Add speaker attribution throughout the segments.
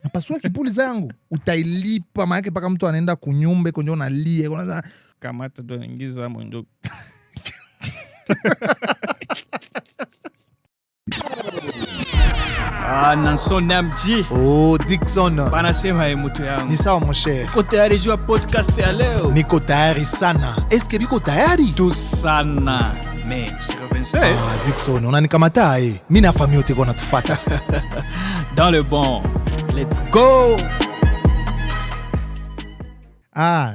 Speaker 1: Napasua kipuli zangu utailipa, maanake mpaka mtu anaenda kunyumba iko njo nalia unaza
Speaker 2: Kamata ndo naingiza mo njo.
Speaker 3: Ah, Nanson MG.
Speaker 4: Oh, Dixon.
Speaker 3: Banasema ye mutu yangu.
Speaker 4: Ni sawa mon cher.
Speaker 3: Uko tayari juu ya podcast ya leo?
Speaker 4: Niko tayari sana. Eske biko tayari?
Speaker 3: Tu sana. Mais usirevense.
Speaker 4: Ah, Dixon, unanikamata eh. Mi na famille yote iko natufuata.
Speaker 3: Dans le bon. Let's go.
Speaker 1: Ah,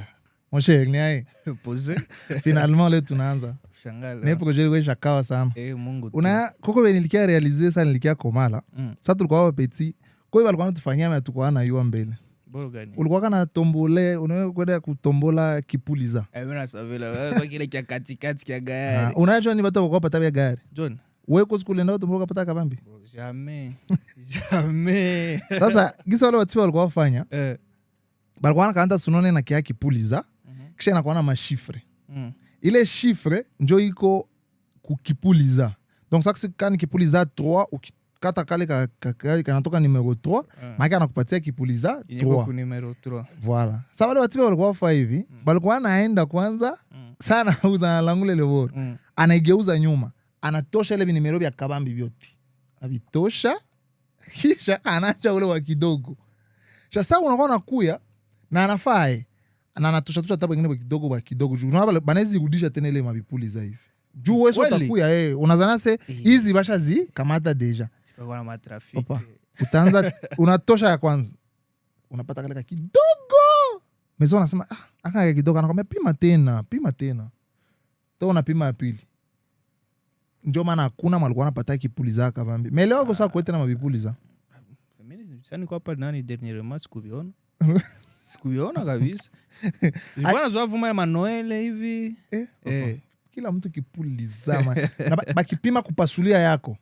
Speaker 1: mon cher, ni aye.
Speaker 2: Pose.
Speaker 1: Finalement leo tunaanza.
Speaker 2: Shangala.
Speaker 1: Ne projet ilikuwa ishakawa sana.
Speaker 2: Eh, Mungu tu.
Speaker 1: Una koko venye nilikia realize sana nilikia komala. Sasa tulikuwa wa petit. Kwa hiyo walikuwa wanatufanyia na tulikuwa na yua mbele.
Speaker 2: Bora gani?
Speaker 1: Ulikuwa kana tombole, unaona kwenda kutombola kipuliza.
Speaker 2: Eh, mimi nasavela. Kwa kile kia katikati kia
Speaker 1: Ah,
Speaker 2: gari.
Speaker 1: unajua ni watu walikuwa pata vya gari.
Speaker 2: John.
Speaker 1: Wewe kwa siku ulienda kutombola ukapata kabambi?
Speaker 2: Bro, jamais. Jamais.
Speaker 1: Sasa gisa wale watu walikuwa wafanya,
Speaker 2: Eh.
Speaker 1: balikuwa wanakaanta sunone na kia kipuliza, kisha inakuwa na mashifre. Ile chiffre njo iko kukipuliza. Donc ça c'est quand kipuliza 3 ukikata kale kanatoka numero 3, maana anakupatia kipuliza
Speaker 2: Yenye iko
Speaker 1: 3.
Speaker 2: ku numero 3.
Speaker 1: Voilà. Sasa wale watu walikuwa wafa hivi, balikuwa anaenda kwanza sana uza langule le boro. Anaigeuza nyuma, anatosha ile vinimero vya kabambi vyote. Avitosha kisha anaacha ule wa kidogo. Sasa unakuwa nakuya na anafaa na anatosha tosha hata wengine wa kidogo wa kidogo juu unaona banawezi rudisha tena ile mabipuli za hivi. Juu wewe
Speaker 2: Kweli?
Speaker 1: utakuya unazana se hizi basha zi kamata deja.
Speaker 2: Sipakuwa na matrafiki.
Speaker 1: Papa. Utaanza unatosha ya kwanza. Unapata kale ka kidogo. Mezo anasema ah, aka ka kidogo anakwambia pima tena, pima tena. To unapima ya pili. Ndio maana hakuna mwalikuwa anapata kipuli za kabambi. Melewa kwa sababu kwete na mabipuli za.
Speaker 2: Mimi sasa niko hapa nani dernièrement sikuviona. Sikuviona kabisa. Nilikuwa nazoea vuma ya Manoele hivi.
Speaker 1: Papa.
Speaker 2: Eh.
Speaker 1: Kila mtu kipuli zama. Na bakipima kupasulia yako.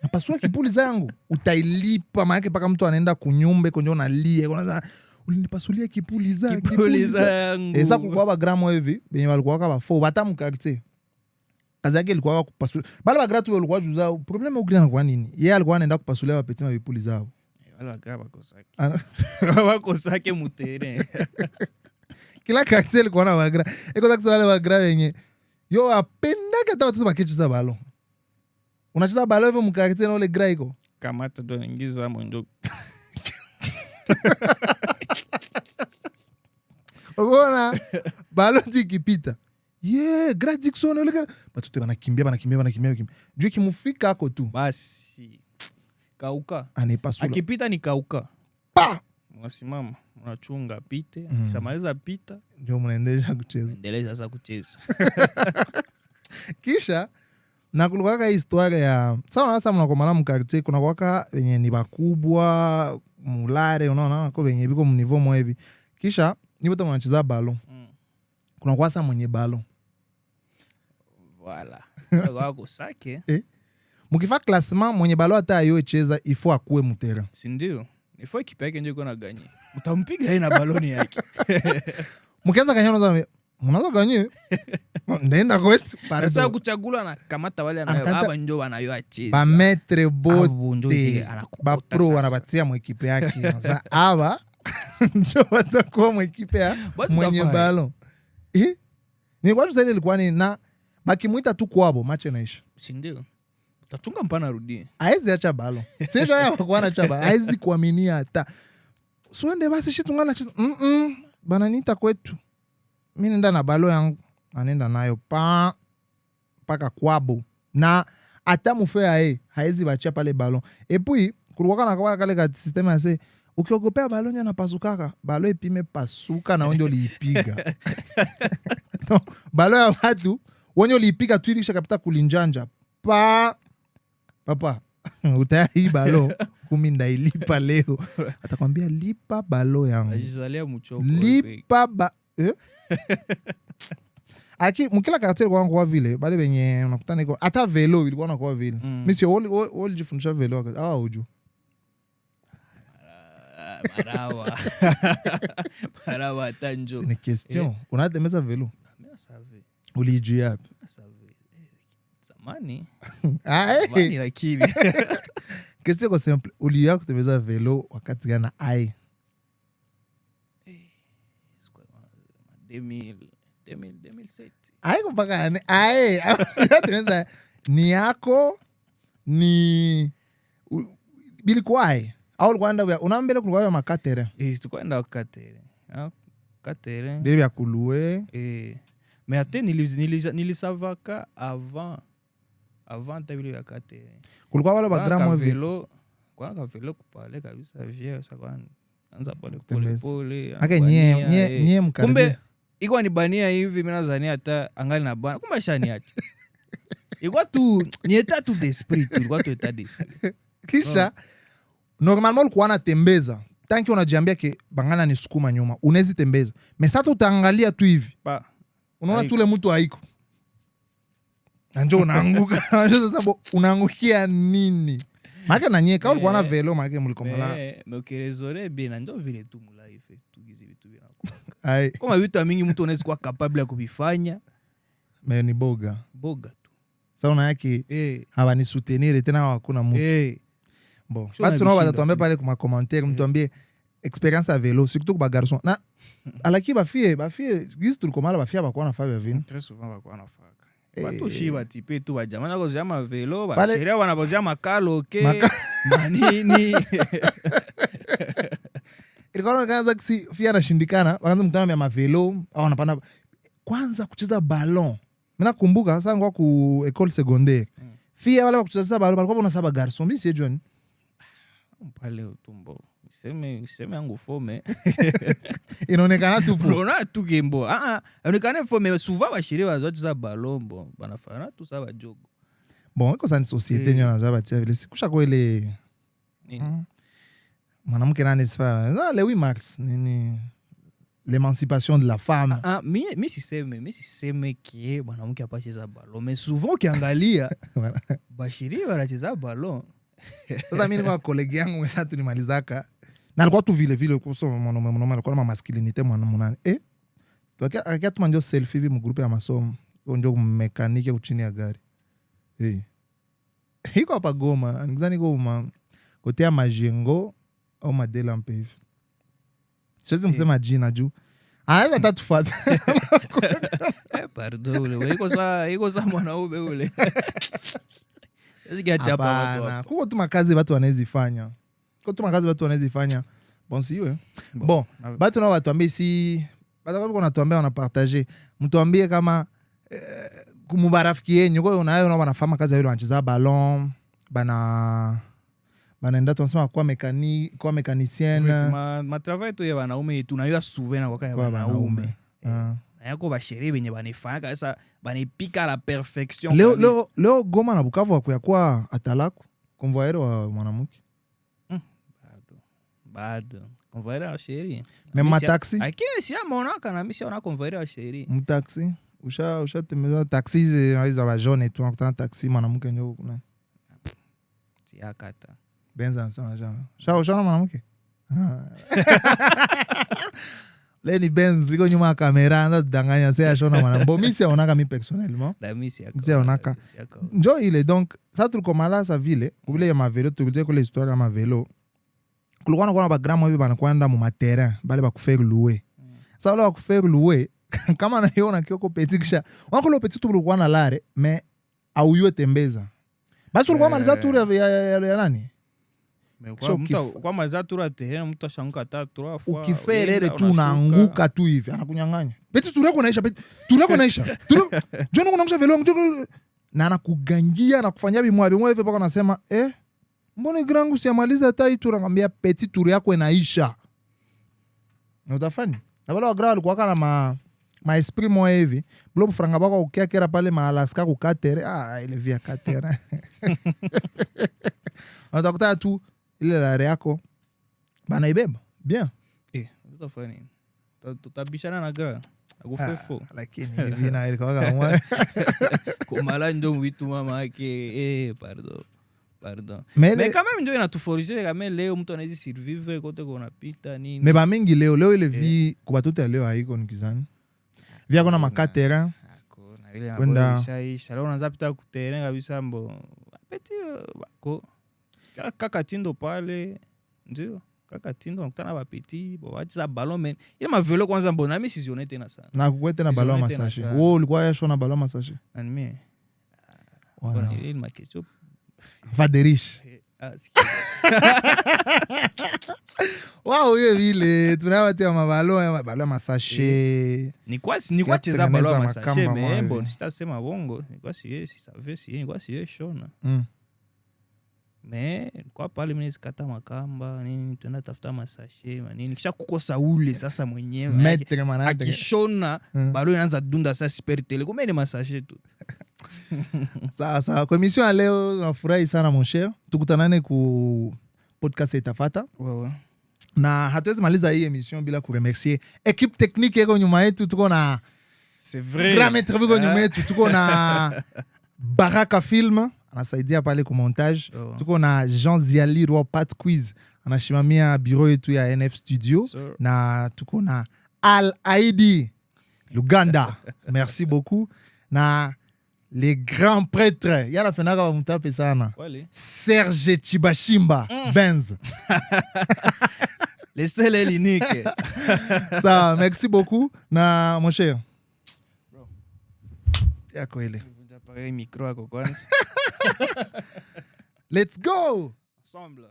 Speaker 1: Napasua kipuli zangu. Utailipa maana mpaka mtu anaenda kunyumba iko ndio nalia. Unaza ulinipasulia kipuli za
Speaker 2: Kipuli zangu.
Speaker 1: Sasa kulikuwa ba gramo hivi benye walikuwa kama fo bata mu quartier. Kazi yake ilikuwa kupasulia. Bale ba gratu walikuwa juza problème ukina kwa nini? Yeye alikuwa anaenda kupasulia wa petit mabipuli zao.
Speaker 2: Wale wa grabo bakosake.
Speaker 1: Ana-
Speaker 2: Bakosake mu terrain.
Speaker 1: Kila quartier ilikuwa na bagra. Iko za wale bagra wenye yo apendaka hata watoto bakicheza balo. Unacheza balo hivyo mu quartier na ule gra iko.
Speaker 2: Kamata ndo naingiza mo njo.
Speaker 1: Unaona balo tu ikipita. Ye, gra Dixon ule gra. Batoto banakimbia banakimbia banakimbia banakimbia. Juu ikimufika ako tu.
Speaker 2: Basi. Kauka.
Speaker 1: Anaipasula.
Speaker 2: Akipita ni kauka.
Speaker 1: Pa!
Speaker 2: Mnasimama, mnachunga apite, akishamaliza pita,
Speaker 1: Ndio mnaendelea kucheza.
Speaker 2: endelea sasa kucheza.
Speaker 1: Kisha na kulikuwaka historia ya sawa sasa mnakomana mu quartier kuna kwaka wenye ni bakubwa mulare unaona ko wenye biko mu niveau mwa hivi. Kisha ni wote mnacheza ballon. Kuna kwa sasa mwenye ballon.
Speaker 2: Voilà. Kwa kusake.
Speaker 1: Mkifa classement mwenye ballon hata ayo cheza il faut akue mu terrain.
Speaker 2: Si ndio? Ni faut ekipe yake ndio iko na ganye. Mtampiga yeye na baloni yake.
Speaker 1: Mkianza kanya unaanza mnaanza ganye. Ndaenda kwetu. Pardon.
Speaker 2: Sasa kuchagula na kamata wale anayo
Speaker 1: Anakata-
Speaker 2: hapa ndio wanayo acheza.
Speaker 1: Ba maître
Speaker 2: Abo ndio
Speaker 1: bote.
Speaker 2: ile anakukota
Speaker 1: Ba pro
Speaker 2: sasa.
Speaker 1: wanabatia mwekipe yake. Sasa aba ndio watakuwa mwekipe ya
Speaker 2: Basi
Speaker 1: mwenye
Speaker 2: utafanya.
Speaker 1: ballon. Ni kwa sababu ilikuwa ni na bakimuita tu kwabo mache naisha.
Speaker 2: Si ndio? Utachunga mpana arudie.
Speaker 1: Haezi acha ballon. Sio haya kwa acha ballon. Haezi kuaminia hata. Suende basi shi tungana cheza. Bana niita kwetu. Mimi nenda na ballon yangu. Anenda nayo pa paka kwabo. Na hata mufe ae haezi bachia pale ballon. Et puis kulikuwa na kwa kale ka système ase ukiogopea ballon nyo napasukaka. Ballon ipime pasuka na onjo liipiga. No, ballon ya watu wenye uliipiga tu hivi kisha kapita kulinjanja. Pa papa utayai ballon kumi ndailipa leo. Atakwambia lipa ballon yangu.
Speaker 2: Ajizalia mchoko.
Speaker 1: Lipa ba eh? Aki mkila quartier ilikuwa kwa vile bale benye unakutana iko hata velo ilikuwa na kwa vile. Mimi sio ulijifundisha velo wakati ah uju.
Speaker 2: Marawa. Marawa hata njo.
Speaker 1: C'est une question. Unatembeza velo?
Speaker 2: Mimi nasave.
Speaker 1: Ulijua wapi?
Speaker 2: Nasave. Zamani.
Speaker 1: Ah, eh.
Speaker 2: Zamani lakini.
Speaker 1: Question iko simple: uliya kutembeza vélo wakati gani na ai?
Speaker 2: 2000, 2000, 2007.
Speaker 1: Aiko mpaka ane ae tembeza ni yako ni bilikuwa ae au ulikuwa enda unambele kulikuwa vya makatere?
Speaker 2: Eh, tukwenda katere. Ah, katere.
Speaker 1: Bile vya kulue.
Speaker 2: Eh, mais ate nilisavaka avant ta bile vya katere.
Speaker 1: Kulikuwa wale bagramu hivi.
Speaker 2: Vélo kwa ka vélo kupale kabisa vieux sa kwa anza pole pole.
Speaker 1: Tembeza.
Speaker 2: Pole.
Speaker 1: Ake nye
Speaker 2: anabania,
Speaker 1: nye
Speaker 2: eh.
Speaker 1: nye mkaribia.
Speaker 2: Kumbe ikuwa ni bania hivi, mi nazania hata angali na bana, kumbe shaniacha. Ilikuwa tu ni état tu d'esprit tu, ilikuwa tu état d'esprit.
Speaker 1: Kisha normalement ulikuwa unatembeza tanki unajiambia ke bangana ni sukuma nyuma, unawezi tembeza, mais sasa utaangalia tu hivi,
Speaker 2: pa
Speaker 1: unaona
Speaker 2: Haiko.
Speaker 1: tule mtu haiko na njo unaanguka. Sasa bo, unaangukia nini? Maake na nyie ka ulikuwa na
Speaker 2: Eh.
Speaker 1: vélo, maake mlikomala.
Speaker 2: Mais ukiraisonner bien na njo vile tu mulife tugizi vitu vinakuwa
Speaker 1: Ai
Speaker 2: kama vitu ya mingi mtu unaweza kuwa capable ya kuvifanya.
Speaker 1: Mais ni boga.
Speaker 2: Boga tu.
Speaker 1: Sasa una yake hawanisoutenir tena, hakuna mtu. Bon,
Speaker 2: Sio
Speaker 1: batu nao
Speaker 2: na vishinda
Speaker 1: batatuambia
Speaker 2: tu.
Speaker 1: pale kuma commentaire, mtuambie expérience ya vélo, surtout kwa garçon na alaki bafille. Bafille gizi tulikomala, bafille bakuwa nafaa vya vino.
Speaker 2: Très souvent bakuwa nafaka.
Speaker 1: Eh.
Speaker 2: Batushi batipe tu bajama nakozia mavélo.
Speaker 1: Pale-
Speaker 2: Basheria banabozia makaloke. Manini.
Speaker 1: Ilikuwa inaonekana za kisi fia anashindikana, wakaanza mkutano ya mavélo au wanapanda kwanza kucheza ballon. Mimi nakumbuka sasa nilikuwa ku école secondaire, fia wale wa kucheza ballon walikuwa wana saba garçon, mimi sijui ni
Speaker 2: Pale utumbo seme yangu fome.
Speaker 1: Inaonekana tu fu
Speaker 2: Unaona tu gembo, ah ah, onekane fome. Souvent bashiri bazwacheza ballon, bon, banafana tu sa bajogo.
Speaker 1: Bon, iko sana société
Speaker 2: Eh.
Speaker 1: nyo naza batia vile sikusha kwa ile
Speaker 2: Nini?
Speaker 1: Mwanamke nani sifa ah, le 8 mars nini, l'émancipation de la femme.
Speaker 2: Ah, mi siseme kie mwanamke apacheza ballon, mais souvent ukiangalia
Speaker 1: Voilà.
Speaker 2: bashiri banacheza ballon.
Speaker 1: Sasa mi nilikuwa collègue yangu mwesa tulimalizaka na alikuwa tu vile vile kuhusu mwanaume mwanaume, alikuwa na masculinité mwana munani eh akakia tuma njo selfie hivi mgroupe ya masomo. Huo njo mécanique kuchini ya gari eh iko hapa Goma, nikizani iko ma kote ya majengo au madela mpe hivi, siwezi msema jina juu anaweza tatufuata.
Speaker 2: Eh, pardon, ule we, iko sa mwanaume ule. Sikia chapa watu
Speaker 1: Hapana,
Speaker 2: hapo.
Speaker 1: kuko tu makazi watu wanawezifanya, kuko tu makazi watu wanawezifanya. Bon, siwe bon. Batu nao batuambie si batakuwa natuambia wanapartage, mtuambie kama mubarafiki yenyu ko unayo nao wanafanya kazi ya yule wanacheza ballon, bana banaenda tunasema kwa mécanicienne.
Speaker 2: Matravail tu ya wanaume tunayua souvent na kwaka ya
Speaker 1: Kwa
Speaker 2: wanaume.
Speaker 1: wanaume. Ah.
Speaker 2: Na yako basherie benye banifanya kabisa banipika à la perfection
Speaker 1: Leo
Speaker 2: kabisa.
Speaker 1: leo Goma na Bukavu akuyakuwa atalaku convoyeur wa mwanamke.
Speaker 2: Bado bado convoyeur wa chérie.
Speaker 1: Mais mataxi?
Speaker 2: Lakini siamonaka na mi siaona convoyeur wa chérie.
Speaker 1: Mtaxi usha ushatembeza taxi za bajaune tu, unakutana taxi mwanamke njo kuna
Speaker 2: Siakata.
Speaker 1: Benza anasema sha ushaona mwanamke. Ah. Le ni Benz iko nyuma ya kamera anza tudanganya se ashona mwanamke. Bon, mi siaonaka mi personnellement.
Speaker 2: Na mi siaka.
Speaker 1: Siaonaka.
Speaker 2: Siaka.
Speaker 1: Njo ile donc sa tulikomala sa vile kubile ya mavélo, tukutie kule histoire ya mavélo, kulikuwa nakuwa na bagramo hivi banakwenda mu materrain bale bakufaire louer. Sa wale bakufaire louer kama nayo na kioko petit, kisha wakolo petit tu kulikuwa na lare mais auyue tembeza basi ulikuwa maliza tour ya nani.
Speaker 2: Mais
Speaker 1: Sio
Speaker 2: kwa mtu kwa maliza tour ya terrain mtu ashanguka hata trois fois.
Speaker 1: Ukiferere
Speaker 2: unaenda,
Speaker 1: tu
Speaker 2: unashuka.
Speaker 1: unaanguka tu hivi, anakunyang'anya petit tour yako inaisha, petit tour yako inaisha, tour jono unaangusha vélo yangu na anakugangia na kufanyia bimwa bimwa hivi mpaka unasema eh, mbona grangu siamaliza hata hii tour? Anakwambia petit tour yako inaisha na utafani na wale wagra walikuwa na ma esprit moya hivi blo franga bako ukia kera pale ma Alaska kukatere, ah, ile via katere utakuta tu ile lare yako banaibeba bien.
Speaker 2: Eh, utafanya nini? Tutabishana na gra akufefo.
Speaker 1: Ah, lakini hivi na ilikuwa kama
Speaker 2: Komala ndo vitu mama yake, eh, pardon pardon.
Speaker 1: Mais
Speaker 2: Mais quand même ndio inatuforger quand même, leo mtu anaweza survivre kote konapita nini.
Speaker 1: Mais bamingi leo leo ile vi kwa batoto ya leo haiko nikizani vyako na makaterrain.
Speaker 2: Hakuna, vile
Speaker 1: Kwenda-
Speaker 2: ishaisha. Leo unaanza pita kuterrain kabisa mbo petit bako. Kaka Tindo pale, ndio kaka Tindo nakutana bapetits bo bacheza ballon, mais ile mavélo kwanza, mbona mi sizione tena sana.
Speaker 1: Na kukwe tena ballon
Speaker 2: Sizione tena
Speaker 1: masashe.
Speaker 2: sana.
Speaker 1: Wewe ulikuwa yashona ballon masashe?
Speaker 2: Nani, mie?
Speaker 1: Wow.
Speaker 2: Bona, ile ni maquestion.
Speaker 1: Faderish.
Speaker 2: Ah, sikia.
Speaker 1: Wao hiyo vile tunawatia maballon ya maballon masashe.
Speaker 2: Nikuwa cheza
Speaker 1: Kutengeneza
Speaker 2: ballon ya masashe.
Speaker 1: makamba
Speaker 2: Mais
Speaker 1: mwa
Speaker 2: bon,
Speaker 1: hivi.
Speaker 2: sitasema bongo, nikuwa siye sisave siye nikuwa siye shona. Mais nikuwa pale mimi zikata makamba nini, tuenda tafuta masashe manini, kisha kukosa ule sasa mwenyewe
Speaker 1: Maître manake.
Speaker 2: Akishona ballon inaanza dunda sa super tele, kumbe ni masashe tu.
Speaker 1: Sawa sawa. Kwa émission ya leo nafurahi sana, mon cher. Tukutanane ku podcast itafata.
Speaker 2: Wewe.
Speaker 1: Na hatuwezi maliza hii émission bila kuremercier équipe technique eko nyuma yetu. Tuko na
Speaker 2: C'est vrai.
Speaker 1: grand maître biko nyuma yetu, tuko na Baraka Film anasaidia pale ku montage, tuko na Jean Ziali Roi Pat Quiz anashimamia bureau yetu ya NF Studio,
Speaker 2: Sir.
Speaker 1: Na tuko na Al Aidi Luganda, merci beaucoup, na les grands prêtres yanapendaka bamutape sana.
Speaker 2: Wale.
Speaker 1: Serge Chibashimba Benz.
Speaker 2: Le seul et l'unique.
Speaker 1: Ça, merci beaucoup na mon cher yako ile.
Speaker 2: Pareil micro yako kwanza.
Speaker 1: Let's go.
Speaker 2: Ensemble.